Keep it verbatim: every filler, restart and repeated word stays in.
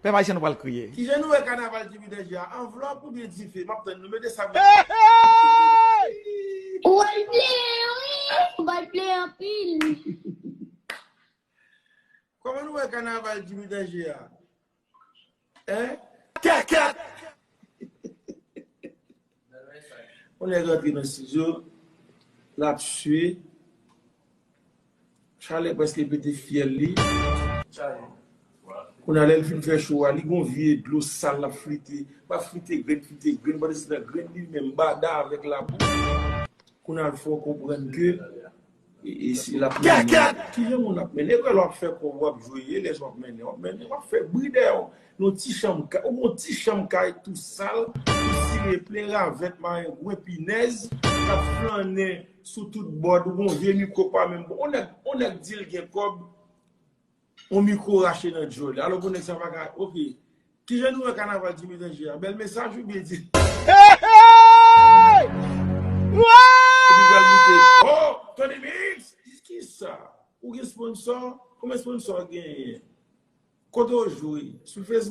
Pèp ayisyen, nou pral kriye. Kijan nou wè kanaval Jimmy Danger a? Anvlòp oubyen dife? M ap tann nou mete sa. Ou pral pleye, wi. Ou pral pleye anpil. Kòman nou wè kanaval Jimmy Danger a? Hein? Kèkèt! On nèg rantre nan estidyo, l ap swe. Chalè prèske pete fyèl li. Kounye a lè l fin fè cho a, li gon vye dlo sal l ap flite. Pa flite grenn, flite grenn, pandan se nan grenn li menm bada avèk labou. Kounye a l fè w konprann ke e, e si l ap mennen. Kijan moun ap mennen? Ekwè lè w ap fè kòb w ap jwe, e lè w ap mennen, w ap mennen, w ap fè bri dèyè w. Nan ti chanm kay, ou gon ti chanm kay tou sal, tou sire plen ravèt, marengwen, pinèz, k ap flannen sou tout bòd, ou gon vye mikwo pa menm bon. On nèg, on nèg di l gen kòb, on mikwo rache nan djòl. Alò pou nèg sa pa ka, oke. Kijan nou wè kanaval Jimmy Danger a? Bèl mesaj oubyen di. Epi pral moute. Oh, Tony Mix! Kisa? Ou gen sponsò? Konbyen sponsò w genyen? Kote w jwe? Sou Facebook?